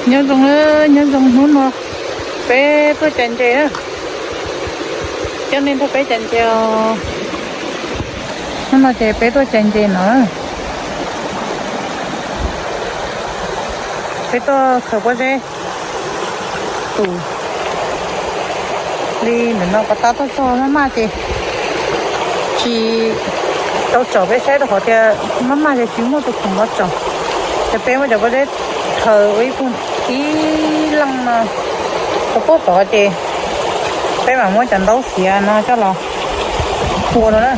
Nyob zoo, nyob zoo, hnub no peb tuaj cais ntses na. Coj nej nrog peb cais ntses os. Hnub no ces peb tuaj cais ntses no. Peb tuaj khaws pob zeb tus li ntawm no, pas tas tuaj txog maj maj ces tsis tau tsom peb saib rau qhov tias maj maj ces tsis muaj tus khoom los tsom. Ces peb muab cov pob zeb khaws ua ib pug ib leej no rau pem tod ces peb mam muab cov ntaub xiav no coj los pua rau na.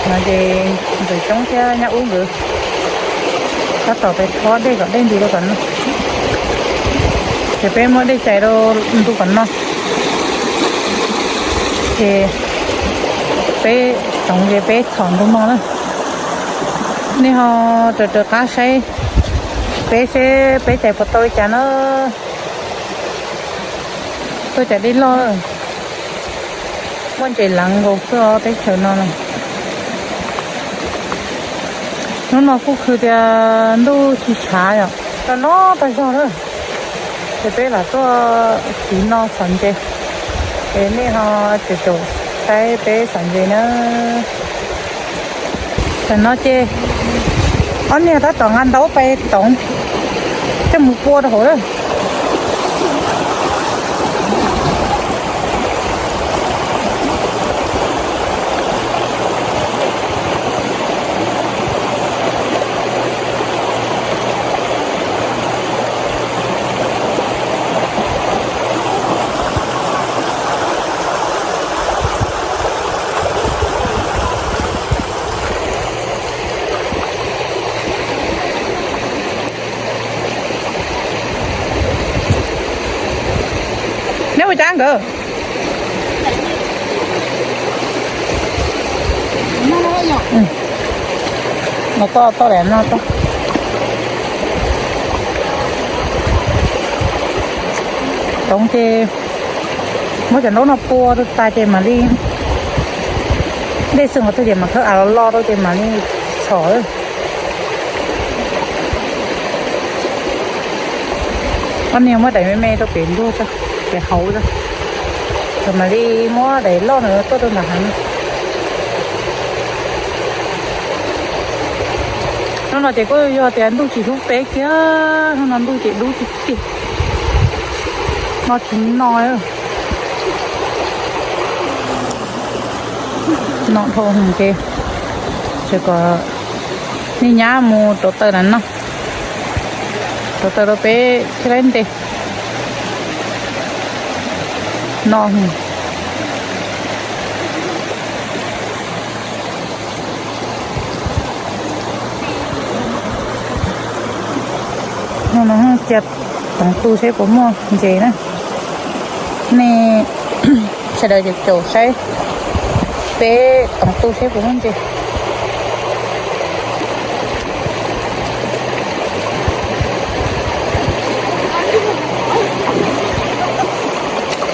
No ces ntxawm coob thiab nyab ub nkawd tab tom pem thob dej kom dej nti rau tom no. Ces peb muab dej cais rau ntu tom no. Ces peb tsoov ces peb txhom ntu no na. Nej ho raws raws qab saib peb seb peb cais puas tau li cas na. Tuaj cais dej loj, muaj ntses leev nkaus xwb os teb chaws no na. Hnub no kuj khw tias ntuj tsis tshav yom, tag no tag zog na. Ces peb lam tuaj tiv no txhom ntses, es nej ho caum caum saib peb txhom ntses na. Tam no ces ob niag tab tom nqa ntaub pais toov coj mus pua rau hauv lawm. Neb ua cas nkawd? No toj toj daim no toj. Toov ces muab cov ntaub no pua rau tas ces mam li, dej xwb qhov twg ces mam khawb av los lo rau ces mam li txhom. Ob niag muab daim me me rau pem ntuj, pem hauv, ces mam li muab daim loj no tuaj rau nram hav. Hnub no ces kuj yog tias ntuj tsis hlub peb kiag, hnub no ntuj ces dub tiag tiag. No tsis no, no dhau hwv ces tseem kom nej nyab mus rauv taws na no. Rauv taws rau peb thiaj li nte. No, no cia toov tu seb puas muaj ntses na. Nej sawv daws caum caum saib peb toov tu seb puas muaj ntses.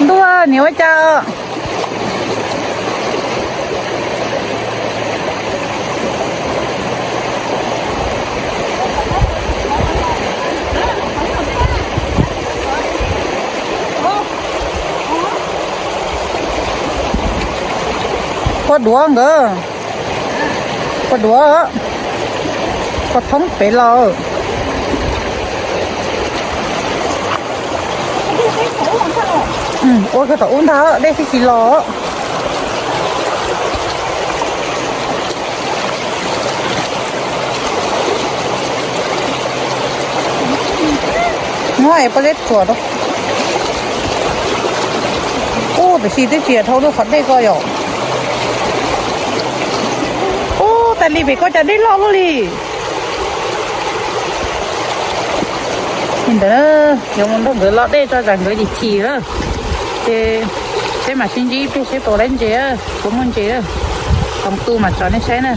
Ntuj, niam ua cas? Ua duav nkawd, ua duav, ua thoob pem los. Ua kawg tom ub ntag, dej tsis los. Muab es poj zeb txuas rau. Ub, tiam sis twb tsis yog dhau lub qhov dej ko yom. Ub, tas li pem ko cas dej loj luaj li. Li ntawd, yuav mus nrog nkawd lo dej tso tsam nkawd chim chim lawm. Ces peb mam sib ntsib ib pliag seb puas tau ntses, puas muaj ntses. Toov tu mam tso nej saib na.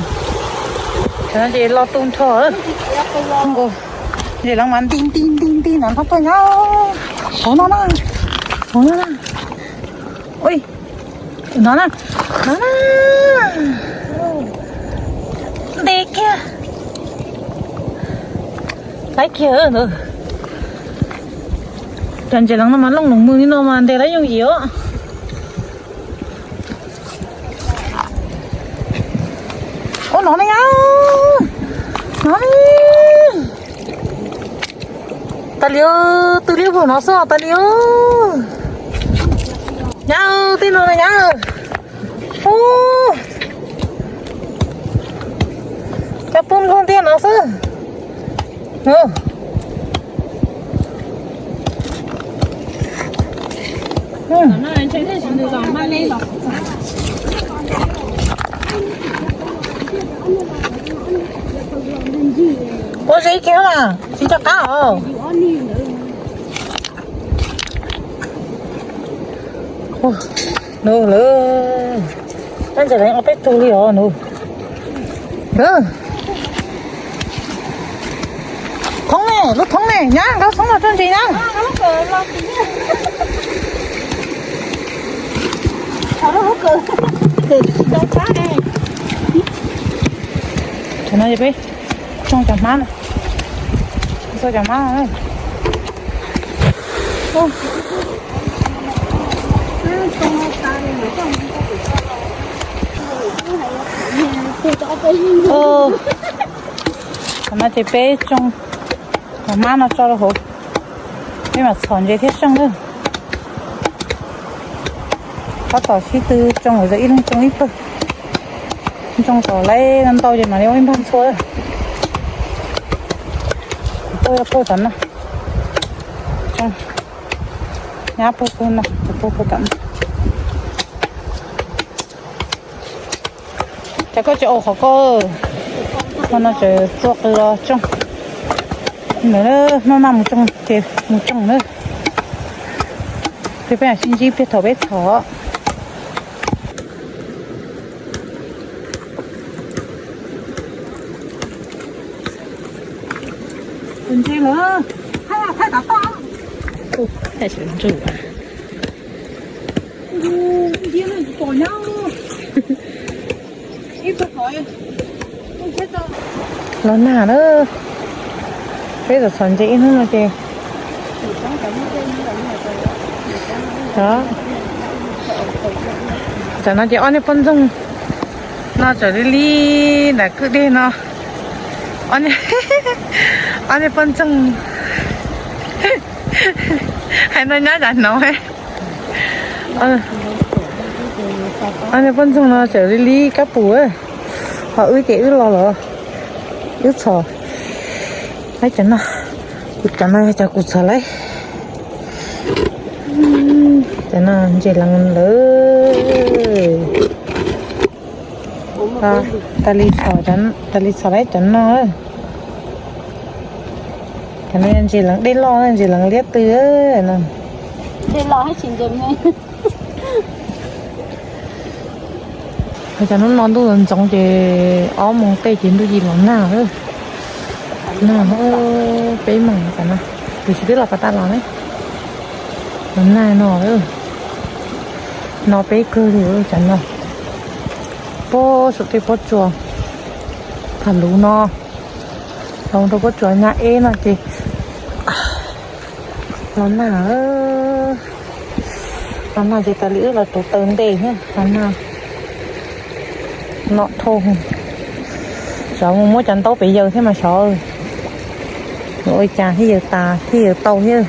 Tam no ces lo tu nrho lawm. Nkaus, ces lawv mas nti nti nti nti ntawm no tuaj nyob. Hauv no na, hauv no na. Ui, no na, no na. Nti kiag. Laib kiag ntawd. Cov ntses leev no mas looj loos mws li no mas ntes lawv yooj yim os. Ua no ne nyab, no ne. Tas li, twb liab vog no xwb tas li. Nyab, tej no na nyab. Ub, cov pub nplooj ntiag no xwb. Ua zeb kiag mas tsis nco qab os. Nug lawm, tab ntses lawv ua peb tug li os nug. Thoob ne, lub thoob ne, nyab nkawd thoob los tso ntsis nyab. Tam no peb tsoo cov hmab no, tsoo cov hmab no. Tam no ces peb tsoo cov hmab no tso rau hauv, peb mam txhom ntses thiab seej lawm. Tab tom sib tw tsoo, ib leeg tsoo ib pawg. Tsoo tom lawv ntau ces mam li ua ib npag ntxhua. Kuv pawg, pawg tom no, nyab pawg, pawg no, kuv pawg, pawg tom no. Cas koj tsis ua qhov koj, qhov no tseem txua qws los tsoo. Ntawd maj maj mus tsoo ces mus tsoo na. Ces peb mam sib ntsib pliag thaum peb txhom. Ntses lawm, thaij thaij tav toj. Thaij sawv ntsug. Los nag na, peb txom txom ntses ib hnub no ces. Tam no ces ob niag poj ntxoog no txawm li li nram kwj deg no. Ob niag poj ntxoog hais no nyab cas hnov. Ob niag poj ntxoog no txawm li li kab pum, ho wb ces wb los los wb txhom. Cov no, kuv cov no yog cov kuv txhom lawm. Cov no ntses leev lawm. Tas li txhom, tas li txhom lawm cov no. Cov no ntses leev dej loj, ntses leev liab tw no. Cov hnub no ntuj ntxoov ces ob moos tej ces ntuj yim los nag lawm. Nag peb moos tas no, kuv tsis twb los pas tas los ne. Los nag no lawm. No peb kawg li cov no. Pob saum tej pob tsuas, tham lus no, los rau pob tsuas nyab eb no ces los nag. Los nag ces tas li wb los rauv taws ntes thiab los nag. No dhau, xyov mus muab cov ntaub pem yaws thiab mas xyov ua cas thiaj yaws tas thiaj yaws tau thiab.